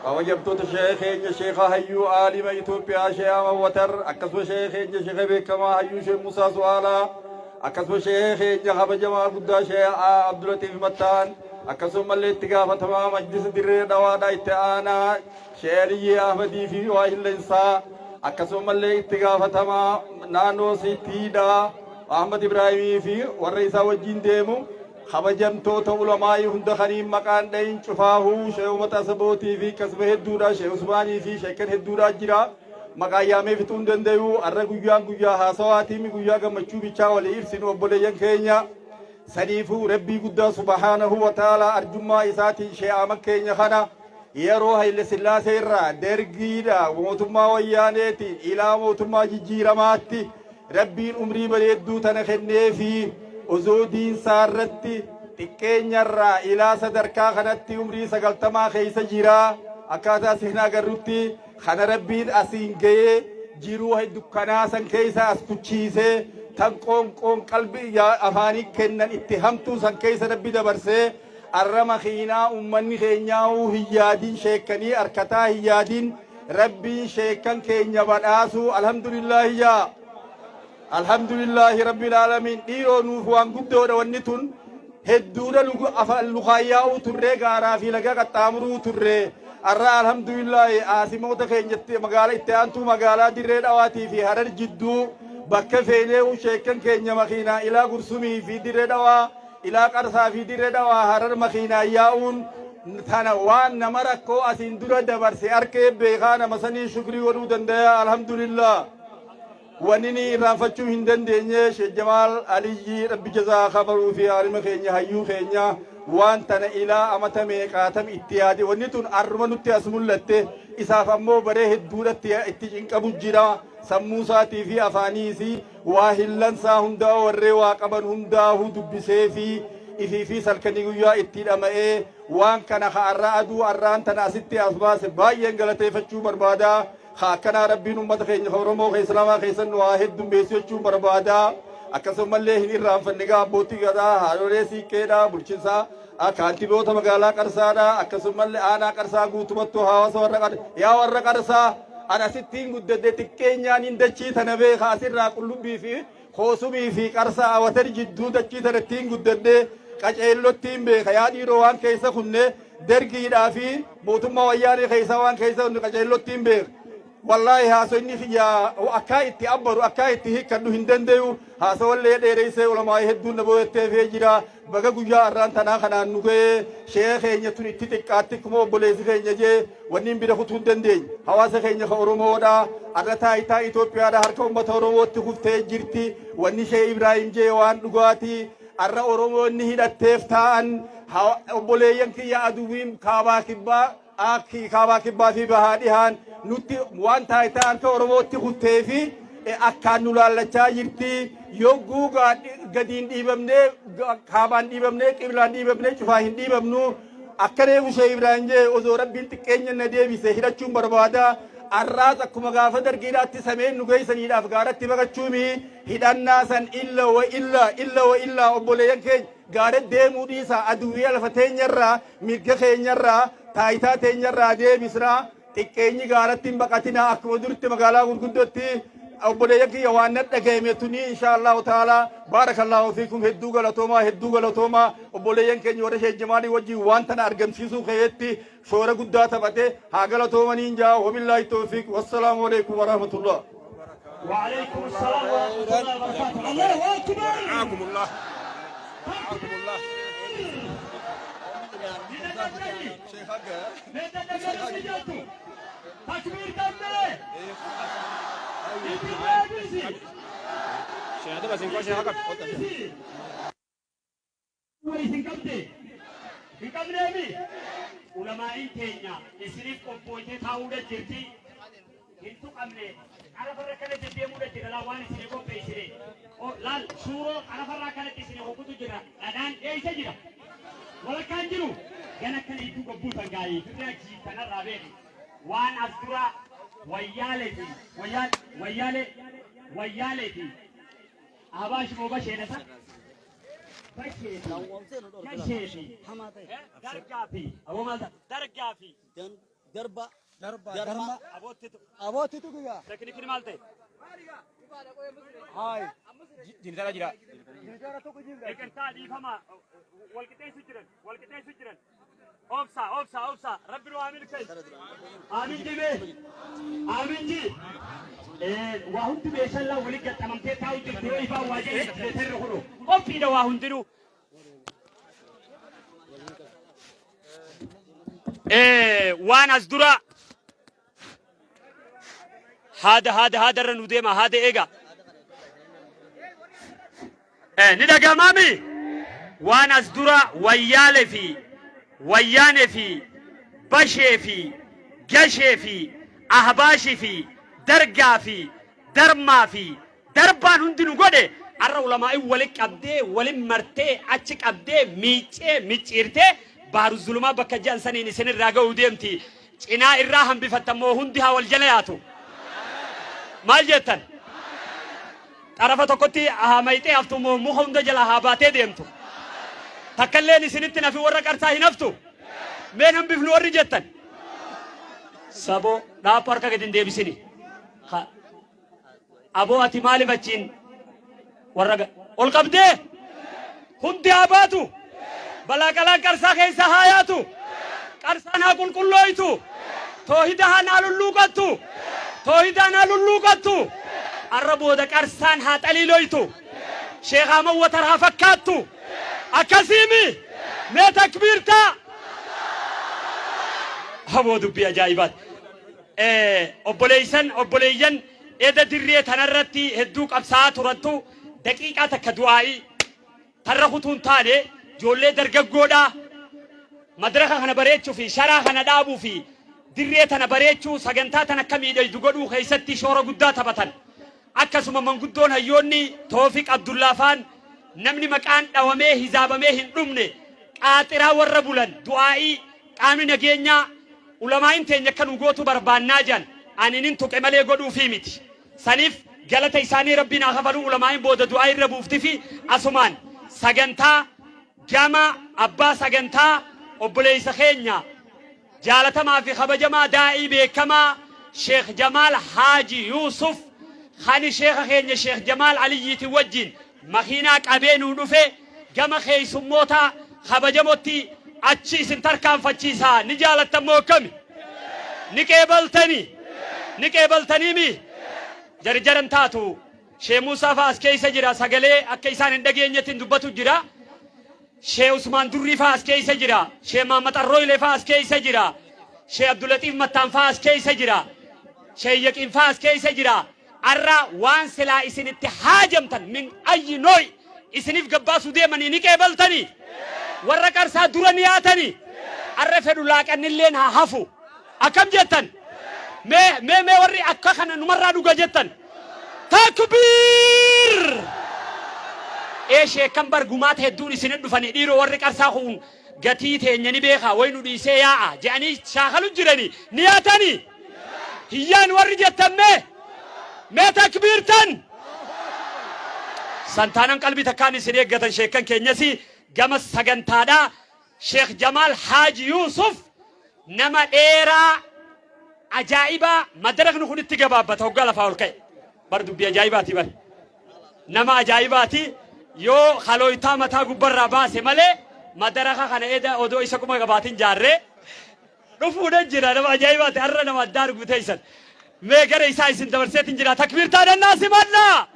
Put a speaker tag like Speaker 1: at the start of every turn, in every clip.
Speaker 1: Kabajamtoota sheekha keenya sheekha hayyuu aalima Itoophiyaa sheekh Ahmad Watar, akkasuma sheekha keenya sheekha beekamaa hayyuu sheekh Musaa Su'aalaa, akkasuma sheekha keenya kabajamaa guddaa sheekh Abdulatiif Mattaan, akkasumallee itti gaafatamaa majlisa Dirree Dhawaadhaa itti aanaa sheekh Aliyyii Ahmadii fi waa hillensaa, akkasumallee itti gaafatamaa naannoo Siitiidhaa Ahmad Ibraahimii fi warra isaa wajjin deemu, kabajamtoota ulamaa'ii hunda kaniin maqaan dhayin cufaahuu, sheekh Umata Asabootii fi kasba hedduudha, sheekh Usmaanii fi sheekkan hedduudha jira. Maqaan yaamee fixuu hin dandayu. Arra guyyaan guyyaa haasawaatiimi, guyyaa gammachuu bichaa walii ibsinu obboleeyyan keenya. Saniifuu Rabbii guddaa subhaanahu wa ta'aalaa arjummaa isaatiin sheekh Ahmad keenya kana yeroo Haile Sillaasee irraa Dergiidha mootummaa Wayyaaneetiin ilaa mootummaa jijjiiramaatti Rabbiin umrii bareedduu tana kenneefi osoo diinsaa irratti xiqqeenyarraa ilaa sadarkaa kanatti umrii 90 keessa jira. Akkaataa isin agarrutti kana Rabbiin asiin ga'ee jiruu dukkanaa san keessa as kuchiisee, tan qoonqoon qalbii afaanii kennan itti hamtuu san keessa Rabbi dabarsee, arra makiinaa ummanni keenyaa'uu hin yaadin, sheekkanii arkataa hin yaadin, Rabbiin sheekkan keenya badhaasuu, alhamdulillaahi jaa, alhamdulillaahi rabbil aalamiin. Dhiiroo, nuuf waan guddoodha wanni tun. Hedduudha lukaayyaa'uu turree, gaaraa fi laga qaxxaamuruu turree. Arra alhamdulillaahi aasimoota keenyatti magaalaa itti aantuu magaalaa Dirree Dhawaatii fi Harar jidduu bakka feenee'u sheekkan keenya makiinaa ilaa Gursumii fi Dirree Dhawaa, ilaa Qarsaa fi Dirree Dhawaa, Harar makiinaa yaa'uun tana waan nama rakkoo asiin dura dabarse arkee beekaa nama sanii shukrii godhuu dandaya. Alhamdulillah, wanni ni irraanfachuu hin dandeenye, Sheekh Jamaal Aliyyii Rabbi jazaa kafaruu fi aalima keenya hayyuu keenya waan tana ilaa amata meeqaatam itti yaade. Wanni tun arruma nutti as mul'atte, isaaf ammoo baree hedduudhatti itti cinqabu jira. Sammuu isaatii fi afaaniisi waa hillansaa hundaa warree waa qaban hundaahuu dubbisee fi ifii fi salkanii guyyaa itti dhama'ee waan kana ka arra aduu arraan tana asitti as baase baay'een galateeffachuu barbaada. Ka akkanaa Rabbiin ummata keenya ka Oromoo ka Islaamaa keessan nu haa heddummeessu jechuun barbaada. Akkasumallee hin irraanfanne gaa abbootii gadaa, haadholee siiqqeedha, bulchinsaa kaantiboota magaalaa Qarsaadha, akkasumallee aanaa Qarsaa guutumattuu hawaasa warra yaa warra Qarsaa. An asittiin guddadhe, xiqqeenyaan hin dachii tana beeka. Asirraa Qullubbii fi Koosumii fi Qarsaa Awatar jidduu dachii tana ittiin guddadhe, qaceellottiin beeka. Yaa dhiiroo, waan keessa kunne Dergiidhaa fi mootummaa Wayyaanee keessaa waan keessa kunne qaceellottiin beeka. Wallaahi haasoyni kiyya akkaa itti abbaru, akkaa itti hiikkadhu hin dandayu. Haasawallee dheereessee ulamaa'ii hedduun na booyatteefee jira. Baga guyyaa har'aan tanaa kanaan nu ga'ee. Sheeka keenya tun itti xiqqaatti, akkuma obboleessi keenya jee wanni hin bira kutuu hin dandeenye. Hawaasa keenya ka Oromoodha. Har'a taayitaa Itoophiyaadha harka uummata Oromootti kuftee jirti. Wanni Shee Ibraahim jee waan dhugaati. Har'a Oromoonni hidhatteef taa'an. Obboleeyyan kiyya, aduwwiin kaabaa kibbaa akki kaabaa kibbaa fi bahaa dhihaan nutti waan taayitaa harka Oromootti kuttee fi akkaan nu laallachaa jirti. Yogguu gadiin dhiibamnee, kaabaan dhiibamnee, qiblaan dhiibamnee, cufaa hin dhiibamnu. Akka reefu Shee Ibraahim jee, osoo Rabbiin xiqqeenya na deebise hidhachuun barbaada. Arraas akkuma gaafa Dargiidhaatti sameen nu geessaniidhaaf gaaratti baqachuumi hidhannaa san illa wa illa illa wa illa. Obboleeyyan keenya, gaara deemuu dhiisa, aduwwiya lafa teenyarraa, mirga keenyarraa, taayitaa teenyarraa deebisna. Xiqqeenyi gaaratti hin baqatina, akkuma duritti magaalaa gurguddootti. Obboleeyyan kiyya, waan na dhagahame tuni insha Allahu ta'ala. Barakallahu fiikum, hedduu galatoomaa, hedduu galatoomaa. Obboleeyyan keenya warra Sheekh Jamaalii wajjin waan tana argamsiisuu keessatti shoora guddaa taphate haa galatoomaniin jaa. Wabillaahi tawfiiq, wassalaamu alaikum warahmatullah.
Speaker 2: وعليكم السلام ورحمة الله وبركاته. الله أكبر.
Speaker 3: رعاكم الله، رعاكم الله.
Speaker 2: تكبير كمل.
Speaker 3: Sheekh Basiin koo sheekh qabdi.
Speaker 2: Isin qabde hin qabneemi. Ulamaa'iin teenya isiniif qophooytee taa'uudha jirti. Hin tuqamne. Qarafarra kana deddeemuudha jira. Laa, waan isinii qopheessine laal. Suuroo qarafarraa kanatti isinii hoggutu jira. Dhadhaan eeysa jira? Walakkaan jiru gana akkana hedduu gabbuutan gaayii firraa jiittanarraa beeki. Waan as dura Wayyaale fi Wayyaale Wayyaale fi Abaash moo Bashee sa Bashee fi Gashee fi Dargaa fi aboo maal ta'a Dargaa fi
Speaker 4: Darba.
Speaker 5: Darba.
Speaker 4: Darma.
Speaker 2: Abootti
Speaker 5: Abootti tuqigaa.
Speaker 2: teknikni maal ta'e?
Speaker 5: Haay.
Speaker 3: Jinitara jira.
Speaker 5: Jinitara tokko jira.
Speaker 2: Eegantaa dhiifama wal qixeessu jiran wal qixeessu jiran. Obsa obsa obsa rabbi nu haa milkeessu. Aamin jibee. Aamin ji. Waa hundi meeshaan laa waliin gaxxamamtee taa'u jirti yoo ifaan waa jedhe terri kunu. Qophiidha waa hundinuu. Waan as dura haada haada haada irra nu deema haada eega. Ni dhaga'amaami? Waan as dura wayyaale fi wayyaane fi bashee fi gashee fi ahbaashii fi dargaa fi darmaa fi darbaan hundi nu godhe arra ulamaa'in wali qabdee wali martee achi qabdee miiccee micciirtee baaru zulumaa bakka je'an saniin isin irraa ga'uu deemti. Cinaa irraa hambifattan moo hundi haa wal jala yaatu? Maal jettan? Xarafa tokkotti haa mayxee haftu moo muka hunda jalaa haa baatee deemtu? Takkalleen isinitti nafi warra qarsaa hin haftu? Mee nan bifnu warri jettan? Saboo dhaaphu harka gadi hin deebisini. Ha. Aboo ati maaliif achiin warra ol qabdee? Hundi haa baatu. Balaa qalaan qarsaa keessa haa yaatu. Qarsaan haa qulqullooytu. Toohida haa naa lulluuqattu. Toohidaan haa lulluuqattu. Arra booda qarsaan haa xaliiloytu. Sheekh Ahmad Watar haa fakkaattu. Akkasiimi mee takbiirtaa. Aboo dubbii ajaa'ibaati. Obboleeysan obboleeyyan eda dirree tanarratti hedduu qabsaa'aa turantu daqiiqaa takka du'aa'ii tarra kutuun taane ijoollee dargaggoodhaa madraka kana bareechuu fi sharaa kana dhaabuu fi dirree tana bareechuu sagantaa tana akka miidhagdu godhuu keessatti shoora guddaa taphatan. Akkasuma manguddoon hayyoonni Toofiq Abdullaa faan namni maqaan dhawamee hizaabamee hin dhumne qaaxiraa warra bulan du'aa'ii qaamni nageenyaa ulamaa'in teenya akka nu gootu barbaannaa jedhan ani nin tuqe malee godhuufii miti. Saniif galata isaanii Rabbiin haa kafaluu ulamaa'in booda du'aa'ii irra buuftifi asumaan sagantaa gama abbaa sagantaa obboleessa keenya Jaalatamaa fi kabajamaa daa'ii beekamaa Sheekh Jamaal Haaji Yuusuf kani sheekha keenya Sheekh Jamaal Aliyyiitiin wajjin makiinaa qabee nuu dhufe gama keessummoota kabajamotti achi isin tarkaanfachiisa. Ni jaalattan moo akkami? Ni qeebaltani? Ni qeebaltaniimi? Jarjaran taatu. Sheekh Muusaa fa'a as keessa jira sagalee akka isaan hin dhageenyetti hin dubbatu jira. Shee Usmaan Durrii faa as keessa jira. Shee Mahammad Arrooylee faa as keessa jira. Shee Abdulaxiif Mattaan faa as keessa jira. Shee Yaqiin faa as keessa jira. Arra waan silaa isin itti haajamtan min ayyi nooy isiniif gabbaasuu deemanii ni qeebaltanii? Warra qarsaa dura ni yaatanii? Arra fedhu laaqannilleen haa hafu. Akkam jettan? Mee mee mee warri akka kana numarraa dhuga jettan? Takbiir! Ee sheekkan bar gumaata hedduun isinit dhufanii dhiiroo warri qarsaa kun gatii teenya ni beekaa way nu dhiisee yaa'a je'anii shaakalu jiranii ni yaatanii? Hiyyaan warri jettan mee? Mee takbiirtan? Santaanan qalbii takkaan isin eeggatan sheekkan keenyasi gama sagantaadhaa Sheekh Jamaal Haaji Yuusuf nama dheeraa ajaa'ibaa madarakni kun itti gabaabbata hoggaa lafaa ol ka'e. Bar dubbii ajaa'ibaati bar. Nama ajaa'ibaati yoo halooytaa mataa gubbarraa baase malee madaraka kana eda odoo isa quma qabaatin jaarree dhufuudhan jira nama ajaa'ibaati har'a nama addaa arguu teessan. Mee gara isaa isin dabarseetin jira takbiirtaa dhannaa simadhaa.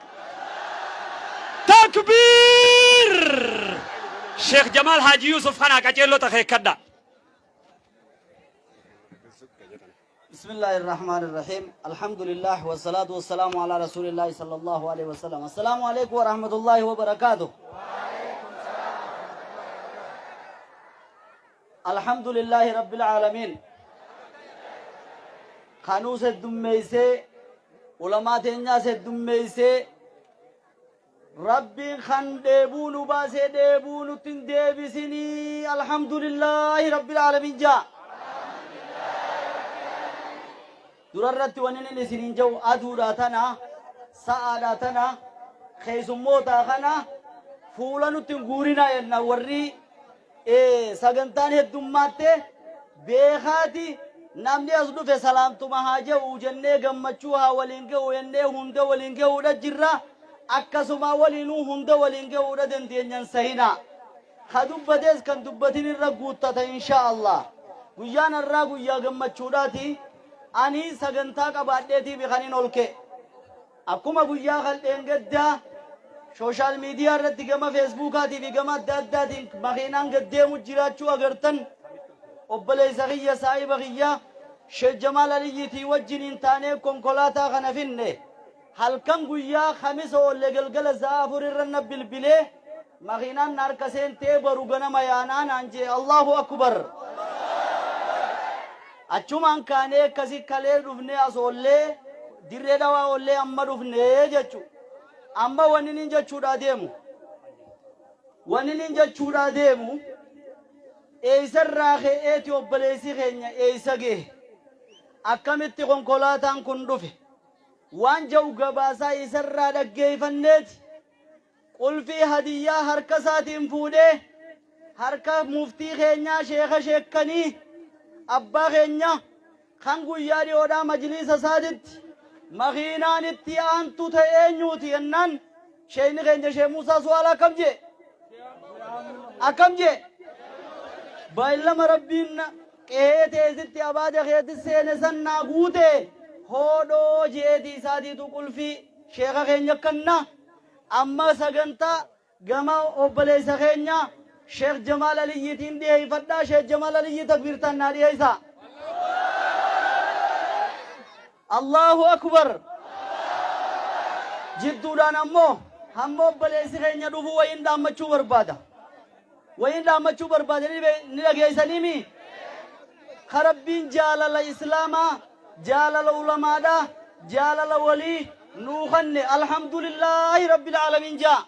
Speaker 2: Takbiir! Sheekh Jamaal Haaji Yuusuf kanaa qaceelloo takeekkadha.
Speaker 4: بسم الله الرحمن الرحيم الحمد لله والصلاة والسلام على رسول الله صلى الله عليه وسلم السلام عليكم ورحمة الله وبركاته الحمد لله رب العالمين كانوا سدميسي ulamaa teenyaas heddummeeysee Rabbiin kan dheebuu nu baasee dheebuu nutti hin deebisinii alhamdulillaahi rabbil aalamiin jaa. Durarratti wanni inni isiniin jedhu aduudhaa tana sa'aadhaa tana keessummootaa kana fuula nutti hin guurinaa jenna warri sagantaan heddummaatte beekaati. Namni as dhufe salaamtuma haa je'u jennee gammachuu haa waliin ga'u jennee hunda waliin ga'uudha jirra. Akkasuma waliinuu hunda waliin ga'uudha dandeenyan sahinaa. Ka dubbates kan dubbatin irra guuttata insha Allah. Guyyaan har'aa guyyaa gammachuudhaati. Ani sagantaa qabaadheetii bikanin ol ka'e. Akkuma guyyaa kaldheen gaddaa social media irratti gama Facebookaatii fi gama adda addaatiin makiinaan gad deemu jiraachuu agartan obboleessa kiyya saahiba kiyya Sheekh Jamaal Aliyyiitii wajjiniin taanee konkolaataa kana finne. Halkan guyyaa Kamisa oolle galgala sa'a 4 irra na bilbilee makiinaan na harka seentee baru ganama yaanaa naan jee. Allahu Akbar. Achumaan kaanee akkasi kalee dhufnee as oollee Dirree Dhawaa oollee amma dhufnee jechu. Amma wanni nin jechuudhaa deemu. Wanni nin jechuudhaa deemu eessarraa ka'eeti obboleessi keenya eessa gahe? Akkamitti konkolaataan kun dhufe? Waan ja'u gabaasaa isarraa dhaggeeffanneeti Qulfii hadiyyaa harka isaatiin fuudhee harka muftii keenyaa sheeka sheekkanii abbaa keenya kan guyyaa dhiyoodhaa majliisa isaatitti makiinaan itti aantu ta'e eenyuuti jennaan sheekni keenya Sheek Muusaa Su'aalaa akkam jee? Akkam jee? Baay'ilama Rabbiin qe'ee teesitti abaada keetti seene san naa guute hoodhoo jeetii isaatiitu qulfii sheeka keenya kanna. Amma sagantaa gama obboleessa keenya Sheekh Jamaal Aliyyiitiin dhiheeffadha. Sheekh Jamaal Aliyyii takbiirtaan naa dhiheessa. Allahu Akbar. Jidduudhaan ammoo hamma obboleessi keenya dhufu wayiin dhaammachuu barbaada. Wayiin dhaammachuu barbaada ni dhageessaniimi. Ka Rabbiin jaalala Islaamaa, jaalala ulamaadhaa, jaalala walii nuu kanne alhamdulillaahi rabbil aalamiin jaa.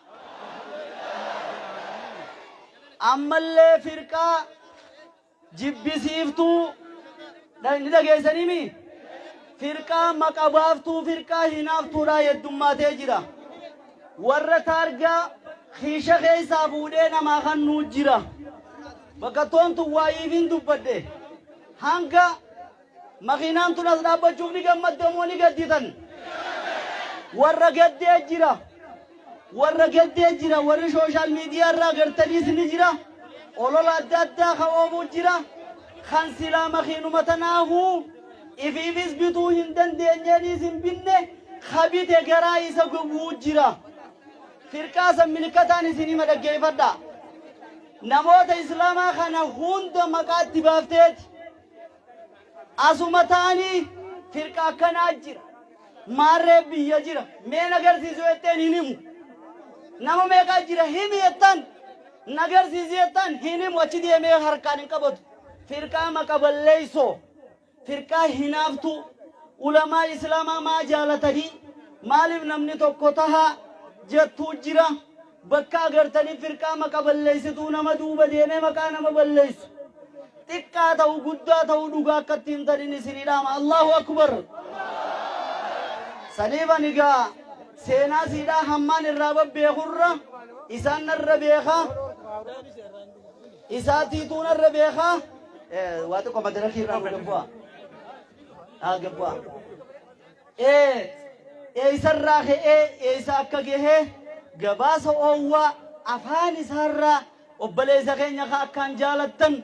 Speaker 4: Ammallee firqaa jibbisiiftuu ni dhageessaniimi. Firqaa maqa baaftuu firqaa hinaaftuudhaa heddummaatee jira. Warra taargaa kiisha keessaa fuudhee namaa kannuu jira. Bakka toon tun waa'iifin dubbadhe. Hanga makiinaan tun as dhaabbachuuf ni gammadda moo ni gadditan? Warra gaddee jira. Warra gaddee jira. Warri social media irraa gartaniis ni jira. Olola adda addaa ka oofuu jira. Kan silaa makiinuma tanaahuu ifiifis bituu hin dandeenyeeniis hin binne ka bite garaa isa gubuu jira. Firqaa san milikataan isin hima dhaggeeffadhaa. Namoota Islaamaa kana hunda maqaa itti baafteeti asuma ta'anii firqa akkanaa jira. Maarree biyya jira. Mee nagarsiisu jetteen hin himu. Nama meeqaa jira himi jettan nagarsiisi jettan hin himu achi deemee harkaan hin qabatu. Firqaa maqa balleessoo. Firqaa hinaaftuu ulamaa islaamaa maa jaalatanii maaliif namni tokko taha jettuu jira bakka agartanii firqaa maqa balleessituu nama duuba deemee maqaa nama balleessu xiqqaa ta'u guddaa ta'u dhugaa akka itti himtanin isinii dhaama. Allahu akbar. Saniif ani gaa seenaa siidhaa hammaan irraa babbeekurra isaan narra beekaa Isaatiituu narra beekaa. Waa xiqqoo madarakii irraa nu gabbu'a. Haa gabbu'a. Eessarraa ka'ee eessa akka gahee gabaasa oowwaa afaan isaarraa obboleessa keenya ka akkaan jaalattan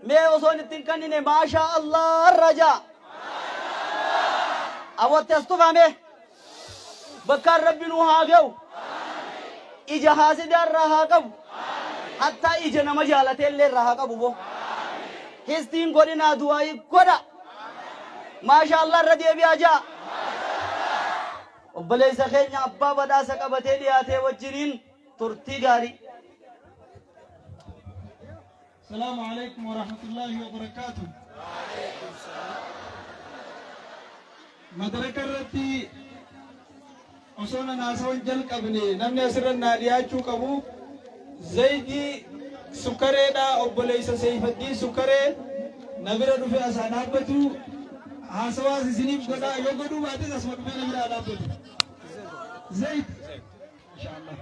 Speaker 4: mee osoon ittiin kannine maashaa Allah irraa ja'a. Awwatte as tufame. Bakkaan Rabbi nu haa ga'u. Ija haasidaa irraa haa qabu. Hattaa ija nama jaalatee illee irraa haa qabu boo. Histiin godhinaa du'aayii godha. Maashaa Allah irra deebi'aa ja'a. Obboleessa keenya abbaa badhaasa qabatee dhiyaatee wajjiniin turtii gaarii.
Speaker 6: Salaamu alaikum wa rahmatullahi wa barakaatu. Madaraka irratti osoo nan haasawan jalqabne namni asirra naa dhiyaachuu qabu Zayidii Sukkareedha. Obboleessa Seeyfaddiin Sukkaree na bira dhufe as haa dhaabbatu. Haasawaas isiniif godha, yoo godhuu baates asuma dhufee na bira haa dhaabbatu. Zayid, Inshaallah.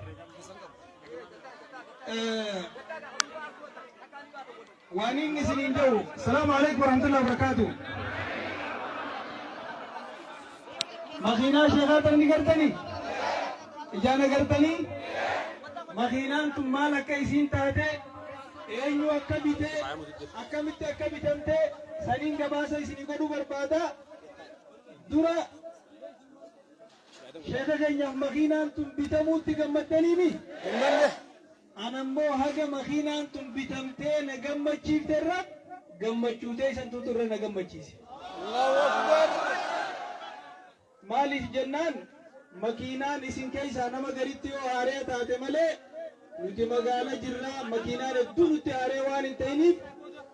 Speaker 6: Waan inni isiniin jedhu, salaamu alaikum warahmatullahi wabarakatuh. Makiinaa sheekaa tan ni gartanii? Ijaan agartanii? Makiinaan tun maal akka isiin taate, eenyu akka bite, akkamitti akka bitamte saniin gabaasa isinii godhuu barbaada. Dura sheeka keenyaaf makiinaan tun bitamuutti gammaddaniimi? Anammoo haga makiinaan tun bitamtee na gammachiifte irra gammachuu teessantuutu irra na gammachiise. Maaliif jennaan, makiinaan isin keessaa nama garitti yoo haaree taate malee, nuti magaala jirraa, makiinaan hedduu nutti haaree waan hin ta'iniif,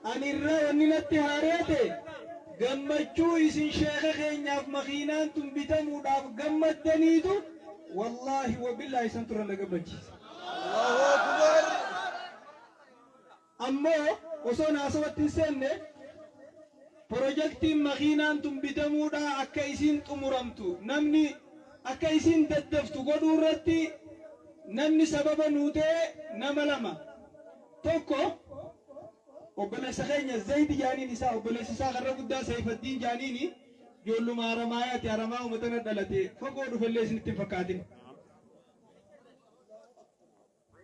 Speaker 6: ani irra wanni natti haaree ta'e gammachuu isin sheeka keenyaaf makiinaan tun bitamuudhaaf gammaddaniitu, wallaahi wabillaahi, isantu irra na gammachiise. Ammoo osoo haasawatti hin seenne, pirojektiin makiinaan tun bitamuudha akka isiin xumuramtu, namni akka isiin daddaftu godhuu irratti namni sababa nuu ta'e nama lama. Tokko obboleessa keenya Zayidi Jaaniin isaa, obboleessi isaa karra guddaa Sayfaddiin Jaaniini, ijoolluma Haramaayaati, Haramaa uumatana dhalate, fagoo dhufellee isinitti hin fakkaatin.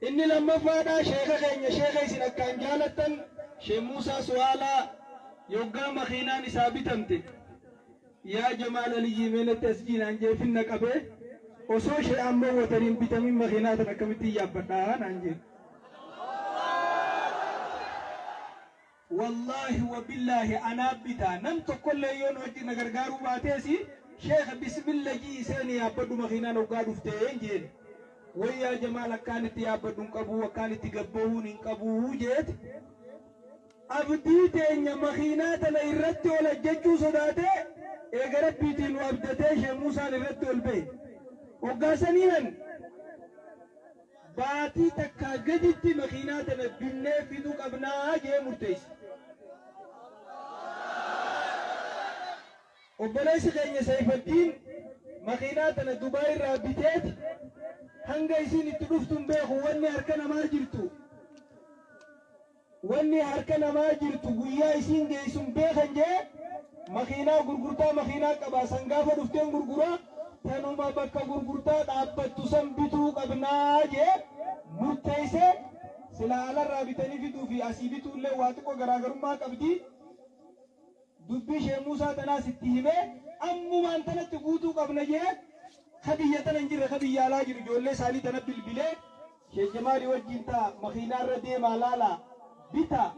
Speaker 6: Inni lammaffaadha sheeka keenya, sheeka isin akkaan jaalattan, Sheekh Muusaa Su'aalaa. Yoggaa makiinaan isaa bitamte, "Yaa Jamaal Aliyyii, meenatti as jiinaan" jee finna qabee, "Osoo shee ammoo watariin bitamin makiinaa tan akkamittiin yaabbadhaa?" naan jee. "Wallaahi wa billaahi anaa bitaa, nam tokkollee yoo nu wajjin na gargaaruu baateesi, sheeka bismilla jii seeni yaabbadhu makiinaan hoggaa dhufteen" jeen. "Wayyaa Jamaal, akkaan itti yaabbadhu hin qabu, akkaan itti gabbahuun hin qabu" jeet. Abdii teenya makiinaa tana irratti ol ajjechuu sodaatee, eega Rabbiitiin nu abdatee, Sheekh Muusaan irratti ol ba'e. Hoggaasaniinan baatii takkaa gaditti makiinaa tana binnee fiduu qabnaa jee murteesse. Obboleessi keenya Sayfaddiin makiinaa tana Dubaay irraa biteeti, hanga isiin itti dhuftu hin beeku, wanni harka namaa jirtu. Wanni harka namaa jirtu guyyaa isiin geessu hin beekan jee, makiinaa gurgurtaa makiinaa qabaa san gaafa dhufteen gurguraa, tanuma bakka gurgurtaa dhaabbattu san bituu qabnaa jee murteessee. Silaa alarraa bitanii fiduu fi asii bituu illee waa xiqqoo garaagarummaa qabdi. Dubbii Sheekh Muusaa tanaas itti himee, ammumaan tanatti guutuu qabna jee, ka biyya tana hin jirre, ka biyya alaa jiru, ijoollee isaanii tana bilbilee, "Sheekh Jamaalii wajjin ta'a, makiinaa irra deemaa laalaa, bitaa,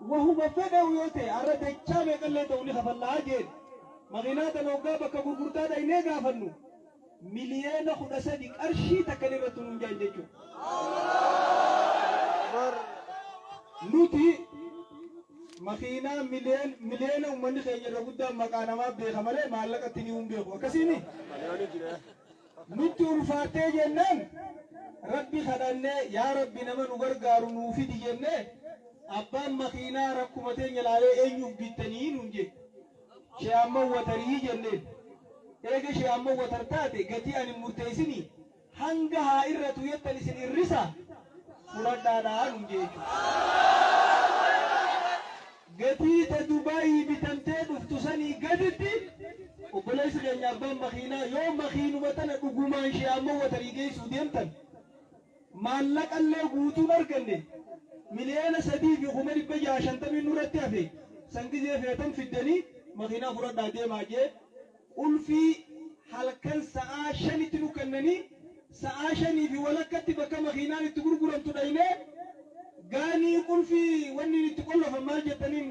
Speaker 6: wahuma fedhe'u yoo ta'e har'a dachaa meeqallee ta'u ni kafallaa" jeen. Makiinaa tana hoggaa bakka gurgurtaa dhaynee gaafannu 13 miliyoona qarshii takkan irratti nuun jaan jechuudha. Nuti makiinaa miliyoona, uummanni keenya irra guddaan maqaa namaa beeka malee maallaqatti ni hin beeku. Akkasiini? Nutti ulfaattee jennaan, Rabbi kadhannee, "Yaa Rabbi, nama nu gargaaru nuu fidi" jennee, abbaan makiinaa rakkuma teenya ilaalee, "Eenyuuf bittanii?" nuun jedhe. "Shee amma watarii" jenneen. Eega shee amma watar taate, gatii ani murteessinii hanga haa irratu jettan isin irrisa fudhadhaadhaa nuun jee jechuudha. Gatii ta Dubaayii bitamtee dhuftu sanii gaditti obboleessi keenya abbaan makiinaa, yoo makiinuma tana dhugumaan shee amma watarii geessuu deemtan maallaqallee guutuun arganne, 3,650,000 nurratti hafe san gizee feetan fiddanii makiinaa fudhadhaa deemaa jee. Qulfii halkan sa'aa 5tti nu kennanii, sa'aa 5:30tti bakka makiinaan itti gurguramtu dhaynee, gaanii qulfii wanni itti qollofan, maal jettaniin,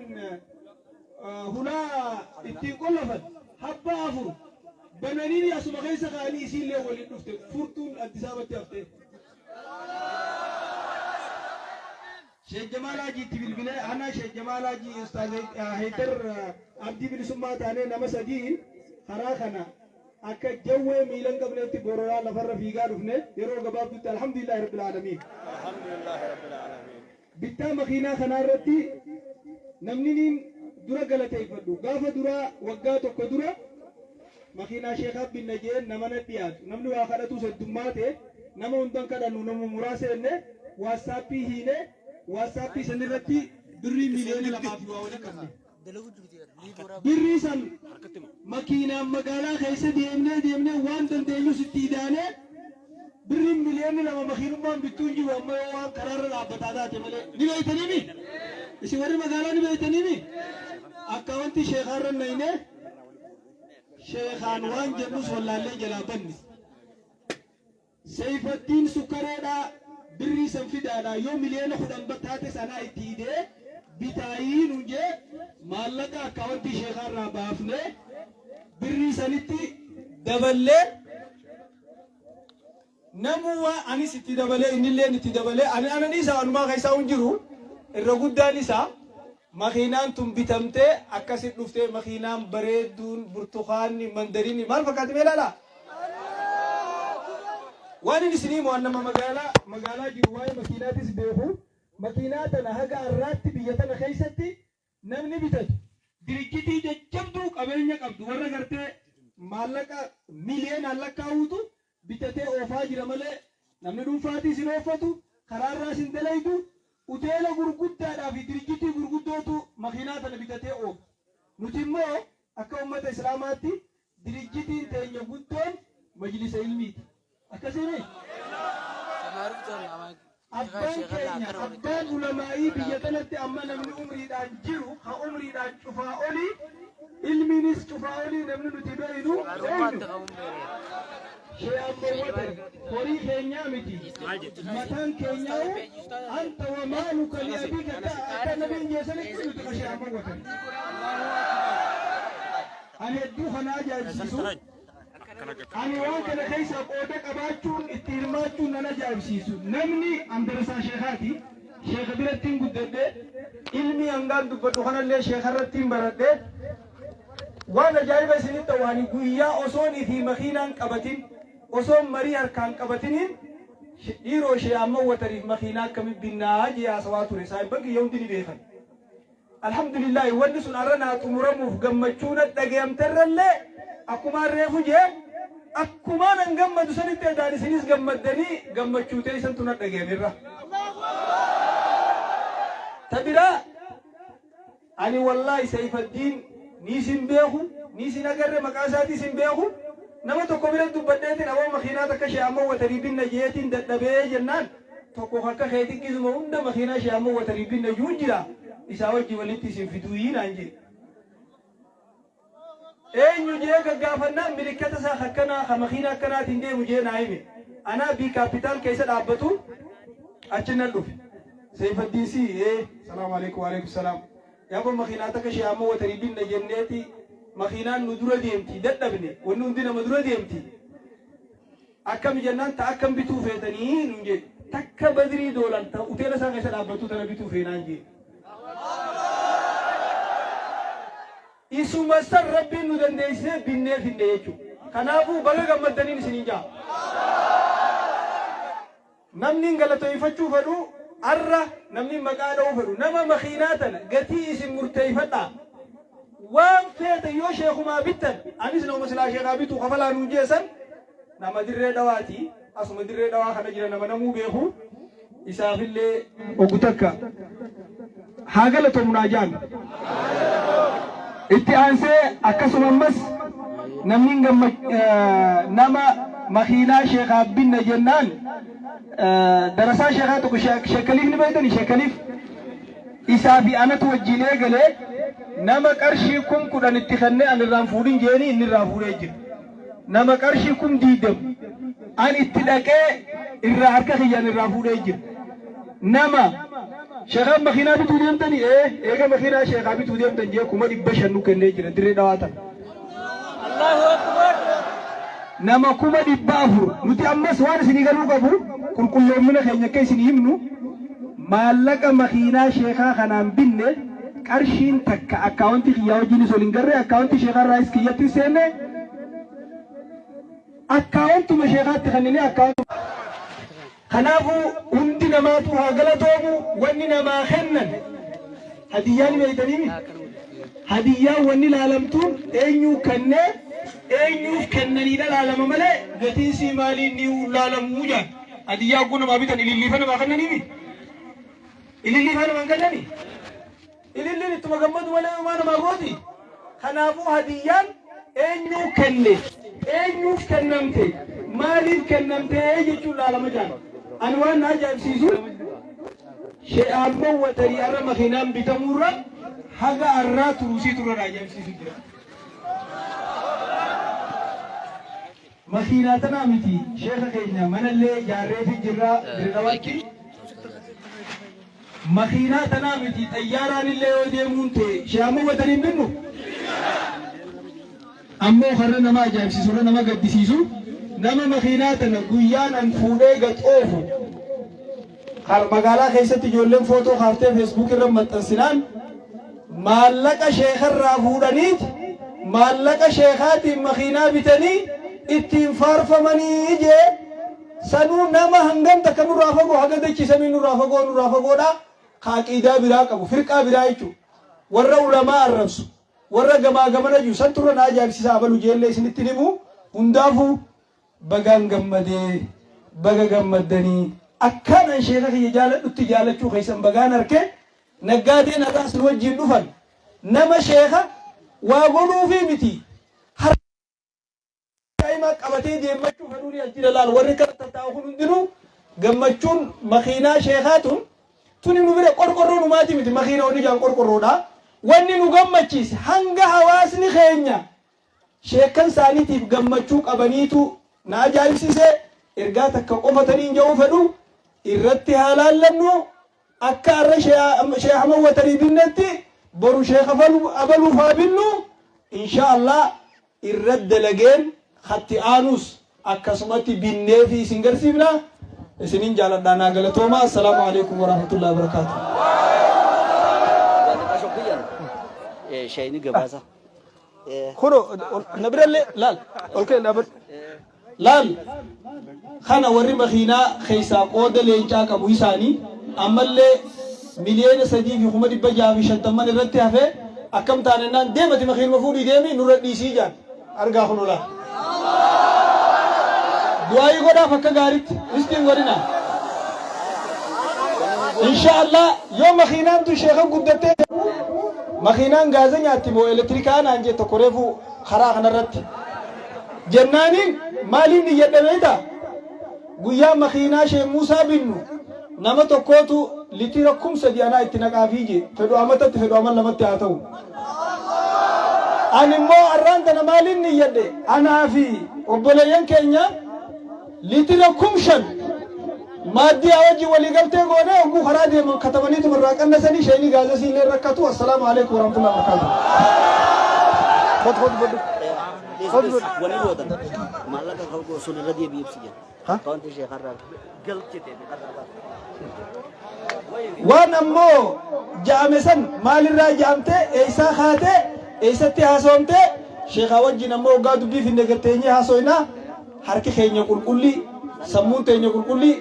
Speaker 6: hulaa ittiin qollofan habba afur bananii asuma keessa kaa'anii, isiillee waliin dhufte, furtuun Addis Ababatti haftee. Sheekh Jamaal Haajiitti bilbilee, ana, Sheekh Jamaal Haajii, Ustaaz Haydar Abdii Bilisummaa taanee, nama sadiin karaa kana akka jawwee miila hin qabneetti bororaa lafarra fiigaa dhufne. Yeroo gabaabduutti, alhamdulillahi rabbil aalamiin.
Speaker 3: Alhamdulillahi rabbil aalamiin.
Speaker 6: Bittaa makiinaa kanaa irratti namni niin dura galateeffadhu, gaafa duraa waggaa tokko dura makiinaa sheekaa binna jeen nama na dhiyaatu, namni waa kadhatus heddummaate, nama hundan kadhannu, nama muraasa jenne WhatsAppii hiine. WhatsAppii san irratti birrii 2 miliyoona fi waa waliin qabne. Birrii san Makiinaan magaalaa keessa deemnee deemnee waan dandeenyus itti idaanee birriin 2 miliyoona makiinummaan bittuu hin jiru amma yoo waan karaarra dhaabbataa taate malee. Ni beeytaniimi? Isin warri magaalaa ni beeytaniimi? Akka wanti sheekaarra nayne sheekaan waan jennus wallaallee jalaa banne. Seeyfattiin sukkareedhaa birrii san fidaadha, yoo 10 miliyoona taate sanaa itti hidee bitaayii nuun jee. Maallaqa akkaawwantii sheekaarraa baafnee birrii sanitti daballee, namuu waa anis itti dabalee, innilleen itti dabalee, ani anan isaa anumaa keessaa hin jiru. Irra guddaan isaa makiinaan tun bitamtee akkasit dhuftee, makiinaan bareedduun burtukaanni mandariinni maal fakkaati mee ilaalaa. Waan inni isinii waan nama magaalaa jiru waa'ee makiinaatis beeku, makiinaa tana haga har'aatti biyya tana keessatti namni bitatu dirjitii jajjabduu qabeenya qabdu, warra gartee maallaqa miliyoonaan lakkaa'uutu bitatee oofaa jira malee namni dhuunfaatis hin oofatu, karaarraas hin dalaydu. Hoteela gurguddaadhaa fi dirjitii gurguddootu makiinaa tana bitatee oofa. Nuti immoo akka ummata Islaamaatti dirjitiin teenya guddoon majlisa ilmiiti. Akkasiimi? Abbaan keenya, abbaan ulamaa'ii biyya kanatti amma namni umriidhaan jiru, ka umriidhaan cufaa olii, ilmiinis cufaa olii, namni nuti beeynu eenyu? Shee Ammawwatan. Horii keenyaa miti, mataan keenyaa'u أنت ومالك لأبيك akka nabiin jeesanitti nuti ka Shee Ammawwatan. Ani hedduu kana ajaa'ibsiisu, ani waan kana keessa qooda qabaachuun, itti hirmaachuun nan ajaa'ibsiisu. Namni an darasaa sheekaati, sheeka birattiin guddadhe, ilmi hangaan dubbadhu kanallee sheekarrattiin baradhe. Waan ajaa'iba isinitti ta'u, ani guyyaa osoon fi makiinaan qabatin, osoon marii harkaan qabatiniin, dhiiroo ishee amma watariif makiinaa akkami binnaa jee haasawaa ture. Saayibban kiyya hundi ni beekan. Alhamdulillahi, wanni sun arra naa xumuramuuf gammachuu na dhagayamterrallee, akkumaan reefu jee, akkumaan an gammadu sanitti edaan isinis gammaddanii gammachuu teessantu na dhagayamirra. Ta biraa, ani wallaahi Sayfaddiin ni isin beeku, ni isin agarre, maqaa isaatii isin beeku. Nama tokko bira dubbadheetiin, aboo makiinaa takka ishee amma watarii binna jeetiin dadhabee jennaan, tokko akka keetii gizuma hunda makiinaa ishee amma watarii binna juu jira, isaa wajji walitti isin fiduu naan jee. Eenyu jee gaggaafannaan, milikkata isaa akkanaa ka makiinaa akkanaatiin deemu jee naa hime. Anaa bii kaapitaal keessa dhaabbatu achi nan dhufe. Seifaddiin si ee salaamu alaikum, wa alaikum salaam. Yaaboo makiinaa takka ishee amma watarii binna jenneeti, makiinaan nu dura deemti dadhabne, wanni hundi nama dura deemti. Akkami jennaan, ta akkam bituu feetanii nun jee. Takka Badrii doolan ta hoteela isaa keessa dhaabbattu tana bituu feenaan jee. Isuma san Rabbiin nu dandeessisee binnee finne jechuudha. Kanaafuu baga gammaddaniin isiniin jaa. Namni hin galatoonfachuu fedhu, arra namni maqaa dha'uu fedhu, nama makiinaa tana gatii isin murteeffadhaa. Waan feete yoo sheekumaa bittan, anis nama silaa sheekaa bituu kafalaa nuun jeessan, nama Dirree Dhawaati. Asuma Dirree Dhawaa kana jira, nama namuu beeku. Isaafillee ogu takka haa galatoomnaa jaan. Itti aansee akkasuma ammas namni nama makiinaa sheekaa binna jennaan, darasaa sheekaa tokko, sheekaliif ni beektani, sheekaliif isaa fi anatu wajjin eegalee, nama qarshii 10,000 itti kennee ani irraan fuudhin jeeni, inni irraa fuudhee jira. Nama qarshii 20,000 an itti dhaqee irraa harka kiyyaan irraa fuudhee jira. Nama sheekaan makiinaa bituu deemtanii, ee eega makiinaa sheekaa bituu deemtan jee 500,000 nu kennee jira Dirree Dhawaa tana. Nama 400,000. Nuti ammas waan isinii galuu qabu, qulqulloomina keenya akka isinii himnu, maallaqa makiinaa sheekaa kanaan binne qarshiin takka akkaawwantii kiyyaa wajjinis ol hin garree, akkaawwantii sheekaa irraayis kiyyatti hin seenne, akkaawwantuma sheekaatti kennine akkaawwantuma. Kanaafuu hundi namaatu haa galatoomu. Wanni namaa kennan hadiyyaa ni beeytanii, hadiyyaan wanni laalamtuun eenyuu kennee eenyuuf kennaniidha laalama malee gatiin sii maaliin ni laalamuu jaan. Hadiyyaa hogguu namaa bitan ililliifa namaa kennaniimi, ililliifa namaa kennanii, ililliin ittuma gammadu malee homaa namaa gooti. Kanaafuu hadiyyaan Eenyuu kenne? Eenyuuf kennamte? Maaliif kennamte? Jechuun laalama jaan. Ani waan na ajaa'ibsiisu she'aammoo watarii arra makiinaan bitamuurra haga arraa turuusii turra na ajaa'ibsiisu jira. Makiinaa tanaa miti sheeka keenya manallee ijaarreefi jirra Dirredhawaatti. Makiinaa tanaa miti xayyaaraanillee yoo deemuun ta'e she'aammoo watarii hin binnu? Ammoo karra nama ajaa'ibsiisu irra nama gaddisiisu nama makiinaa tana guyyaan an fuudhee gad oofu kar magaalaa keessatti ijoolleen footoo kaaftee Facebook irra maxxansinaan maallaqa sheekarraa fuudhaniit maallaqa sheekaatiin makiinaa bitanii ittiin faarfamanii jee sanuu nama hangam takka nurraa fagoo haga dachii samii nurraa fagoo nurraa fagoodha ka aqiidaa biraa qabu firqaa biraa jechuudha warra ulamaa arrabsu Warra gamaa gamana jiru santu irra na ajaa'ibsiisa abalu jeellee isinitti hin himu. Hundaafuu bagaan gammadee baga gammaddanii akkaan an sheeka kiyya jaaladhutti jaalachuu keessan bagaan arke naggaadeen har'aas nu wajjiin dhufan nama sheeka waa godhuufii miti harka Daa'ima qabatee deemmachuu fedhuun as jira laal warri kana tattaa'u kun hundinuu gammachuun makiinaa sheekaa tun tuni nu bira qorqorroo numaati miti makiina wanni jaan qorqorroodha wanni nu gammachiise hanga hawaasni keenya sheekkan isaaniitiif gammachuu qabaniitu na ajaa'ibsiise ergaa takka qofa taniin ja'uu fedhu irratti haa laallannu Akka arra Sheikh Ahmad Watarii binnetti boru Sheikh Abaluuf haa binnu insha Allah irra dalageen katti aanus akkasumatti binneefi isin garsiifna isinin jaaladha naa galatooma assalaamu alaikum warahmatullahi wabarakaatuh.
Speaker 4: Sheeyni gabaasa.
Speaker 6: Kuno na birallee laal ol ka'e dhaabadhu. Laal kana warri makiinaa keessaa qooda leencaa qabu isaanii ammallee 3,650,000 irratti hafe akkam taanennaan deemati makiinuma fuudhii deemi nurra dhiisii jaan argaa kunoo laal. Du'aayii godhaaf akka gaariitti istiin godhina. Insha Allah yoo makiinaan tun sheeka guddattee makiinaan gaaza nyaatti moo elektirikaa naan jette tokko reefu karaa kanarratti. Jennaaniin maaliin niyyadhe beektaa? Guyyaa makiinaa Sheek Muusaa binnu nama tokkootu litira 3000 anaa itti naqaafii jee. Fedhu amatatti fedhu amal lamatti haa ta'u. Ani immoo arraan tana maaliin niyyadhe? Anaa fi obboleeyyan keenya litira 5000 maaddiyaa wajjin walii galtee goonee hogguu karaa deeman katabaniituma irraa qannasanii sheeyni gaazasii illee rakkatu. Assalaamu alaikum warahmatullahi wabarakatuh. Kot kot godhu.
Speaker 4: Wani gootan maallaqa kan sun irra deebi'ee ibsi jedha. Akkaawuntii ishee karraa galchite karraa baate.
Speaker 6: Waan ammoo ja'ame san maalirraa ja'amte eeysaa kaate eeysatti haasoomte sheekaa wajjin ammoo hoggaa dubbii finne gad teenyee haasoyna harki keenya qulqullii sammuun teenya qulqullii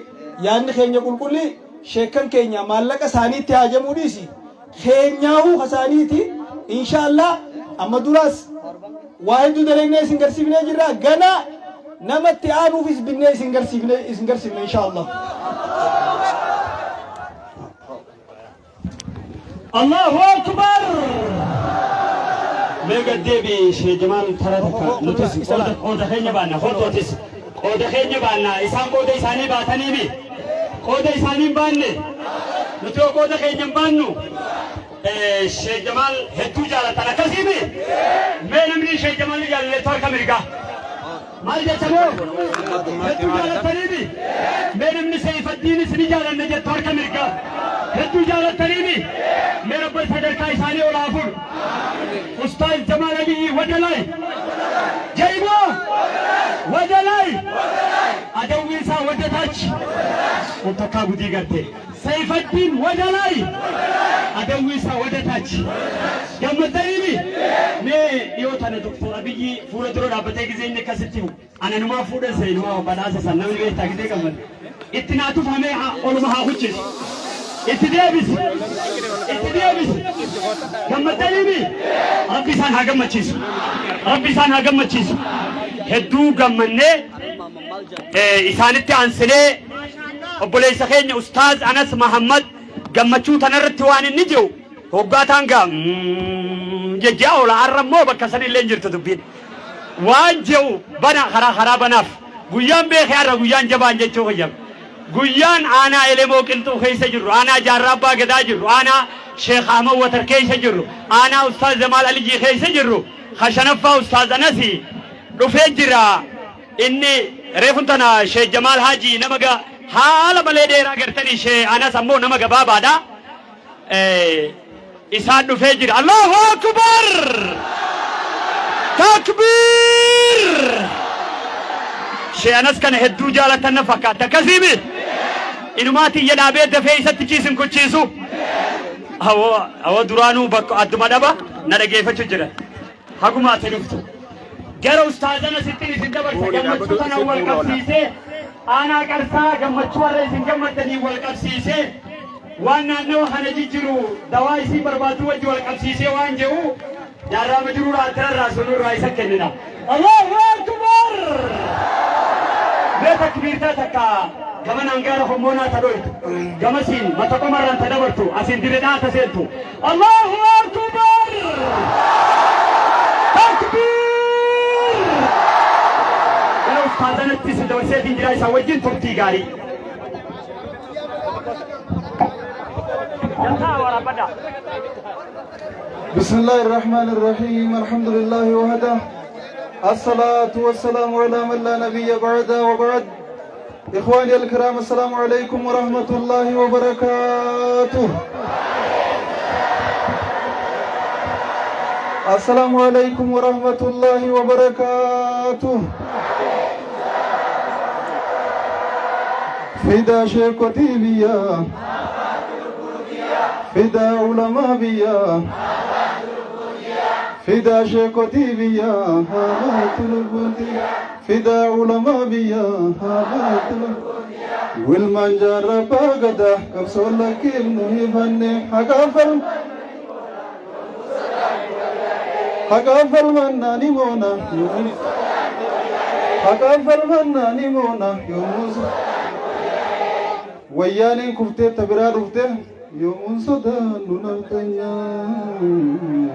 Speaker 6: yaadni keenya qulqullii sheekkan keenya maallaqa isaaniitti haajamuu dhiisi keenyaahuu ka isaaniiti insha Allah amma duraas waa hedduu dalagnee isin garsiifnee jirra gana namatti aanuufis binnee isin garsiifne isin garsiifne insha Allah.
Speaker 2: Allahu Akbar! Mee gad deebi'i Shee Jamaal tara takka nutis qooda qooda keenya baanna koottootis qooda keenya baanna isaan qooda isaanii baataniimi qooda isaanii hin baanne nuti yoo qooda keenya hin baannu Shee Jamaal hedduu jaalatan akkasiimi mee namni Shee Jamaal ni jaallattu harka mirgaa Maal jettan hoo? Hedduu jaalattaniimi? Mee namni Seeyfaddiinis ni jaalanna jettu harka mirgaa. Hedduu jaalattaniimi? Mee Rabban sadarkaa isaanii ol haa fuudhu. Ustaaz Jamaal Aliyyi wada laay. Ja'imoo wada laay. Adawwiin isaa wada taach. Kun takkaa gudii garte. Seeyfaddiin wada laay. Adawwii isaa wada taach. Gammaddaniimi? Mee dhiyoo tana Doktor Abiyyi fuula dura dhaabbatee gizee inni akkasitti himu ana numaa fuudhan se'e numaa badhaasa san namni beektaa gizee gammade. Itti naa tufamee haa oluma haa kuchisu. Itti deebisi. Itti deebisi. Gammaddaniimi? Rabbi isaan haa gammachiisu. Rabbi isaan haa gammachiisu. Hedduu gammannee isaanitti aansinee obboleessa keenya Ustaaz Anas Mahammad gammachuu tanarratti waan inni jiru hoggaa taan gaa jejjaa oola har'a immoo bakka san illee hin jirtu dubbiin. Waan je'u bana karaa karaa banaaf. Guyyaan beekee har'a guyyaan jabaan jechuu kiyya. Guyyaan aanaa Elemoo Qilxuu keessa jirru, aanaa Jaarraa Abbaa Gadaa jirru, aanaa Sheekh Ahmad Watar keessa jirru, aanaa Ustaaz Jamaal Aliyyii keessa jirru, ka shanaffaa Ustaaz Anasi dhufee jira. Inni reefun tana Sheekh Jamaal Haajii nama ga haala malee dheeraa gartanii Sheekh Anas ammoo nama gabaabaadha. Isaan dhufee jira. Allahu Akbar! Takbiir! Sheekh Anas kana hedduu jaalatan na fakkaata. Akkasii mi? Inumaa tiyya dhaabee dafee isatti chiisin kuchiisu. Awoo awoo duraanuu bakka adduma dhaba na dhageeffachuu jira. Haguma ati dhuftu. Gara ustaazana sittin isin dabarsa gammachuu tana wal qabsiisee aanaa qarsaa gammachuu har'a isin gammaddanii wal qabsiisee waan naannawa kana jijjiru dawaa isii barbaaddu wajji wal qabsiisee waan je'u jaarraa majiruudhaa attirarraa sunurraa isa kennina. Allahu Akbar! Mee takbiirtaa takka gamanaan gaara hommoonaa ta dhoytu gamasiin mata qomarraan ta dabartu asiin dirredhaa ta seentu. Allahu Akbar! Takbiir! Gara ustaazanatti si dabarseetiin jira isaa wajjin turtii gaarii. Jantaa waraabadha.
Speaker 6: بسم الله الرحمن الرحيم الحمد لله وحده الصلاة والسلام على من لا نبي بعده وبعد إخواني الكرام السلام عليكم ورحمة الله وبركاته السلام عليكم ورحمة الله وبركاته فدا شيخ بيا فدا علماء بيا فدا شيخ بيا فدا علماء بيا والمن جرب غدا قبصول لك نهيفني حقافل حقافل مناني مونا حقافل مناني مونا يوموس Wayyaaneen kuftee ta biraa dhufte yoomuun sodaannu nafxanyaa.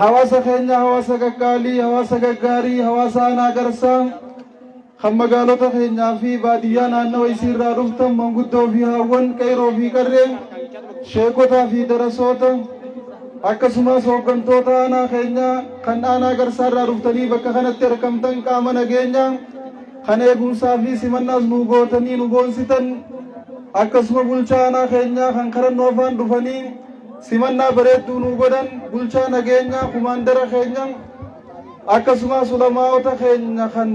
Speaker 6: Hawaasa keenya hawaasa qaqqaalii hawaasa gaggaarii hawaasa aanaa qarsaa kan magaalota keenyaa fi baadiyyaa naannawa isiirraa dhuftan manguddoo fi haawwan qeyroo fi qarree sheekotaa fi darasoota Akkasumas hooggantoota aanaa keenyaa kan aanaa Qarsaarraa dhuftanii bakka kanatti argamtan qaama nageenyaa kan eegumsaa fi simannaas nu gootanii nu boonsitan akkasuma bulchaa aanaa keenyaa kan karannoo afaan dhufanii simannaa bareedduu nu godhan bulchaa nageenyaa kumaandara keenya akkasumas ulamaa'ota keenya kan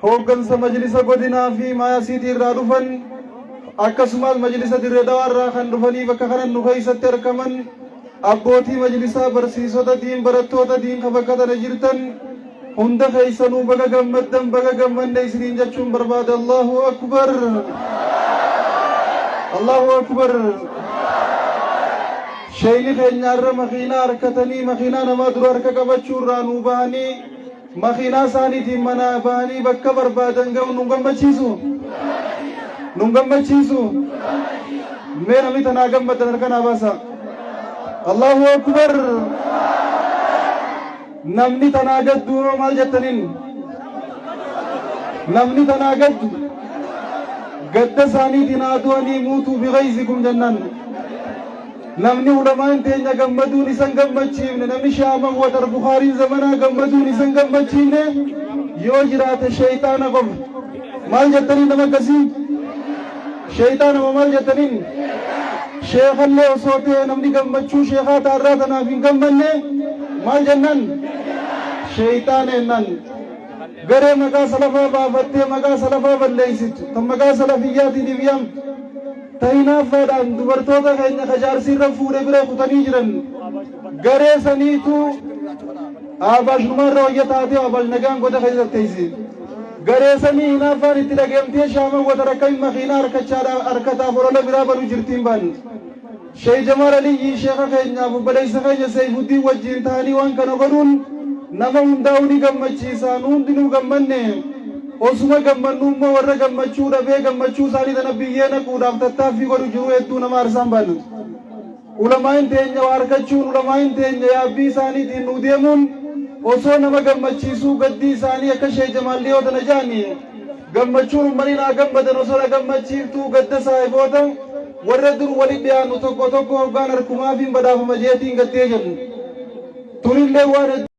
Speaker 6: hooggansa majlisa godinaa fi maayasiitii irraa dhufan akkasumas majlisa Dirree Dhawaa irraa kan dhufanii bakka kana nu keessatti argaman abbootii majlisaa barsiisota diin barattoota diin kan bakka tana jirtan hunda keessanuu baga gammaddan baga gammanne isiniin jechuun barbaada. Allahu akbar, Allahu akbar. Sheeyni keenya irra makiinaa harkatanii makiinaa namaa dura harka qabachuu irraa nuu bahanii Makiinaa isaaniitiin manaa bahanii bakka barbaadan ga'uun nun gammachiisu? Nun gammachiisu? Mee namni tanaa gammaddan harka naa baasa. Allahu Akbar! Namni tanaa gaddu hoo maal jettaniin? Namni tanaa gaddu gadda isaaniitiin haa du'anii muutuu bighayzikum jennaan. Namni ulamaan teenya gammaduun isan gammachiifne, namni Shaaman Watar Bukhaariin zamanaa gammaduun isan gammachiifne yoo jiraate sheeyxaana qofa. Maal jettaniin nama akkasii? Sheeyxaana moo maal jettaniin? Sheekhallee osoo ta'e namni gammachuu sheekaa taarraa tanaaf hin gammanne maal jennaan? Sheeyxaana jennaan. Garee maqaa salafaa baafattee maqaa salafaa balleessitu, kan maqaa salafiyyaatiin if yaamtu, Ta hinaaffaadhaan dubartoota keenya ka jaarsi irra fuudhe bira kutanii jiran garee saniitu Ahbaash numaa irra wayya taatee Ahbaash nagaan goda keessa teessi. Garee sanii hinaaffaan itti dhageemtee shaaman watar akkamiin makiinaa harkataaf olola biraa banu jirtiin baan. Sheey Jamaal Aliyyii sheekha keenyaaf obboleessa keenya Seeyfuddiin wajjiin ta'anii waan kana godhuun nama hundaa'uu ni gammachiisa. Nu hundinuu gammanne. Osuma gammannuu immoo warra gammachuu dhabee gammachuu isaanii tana biyyee naquudhaaf tattaaffii godhu jiru hedduu nama aarsaan baanu. Ulamaa'in teenya waa arkachuun, ulamaa'in teenya yaabbii isaaniitiin nuu deemuun osoo nama gammachiisuu, gaddii isaanii akka Sheekh Jamaal dhiyoo tana ja'ani, gammachuun ummanni naa gammadan osoo na gammachiiftuu, gadda saahiboota warra dur wali dhiyaannu tokko tokko hoggaan harkumaafiin badhaafama jeetiin gaddee jennu. Tunillee waan hedduu.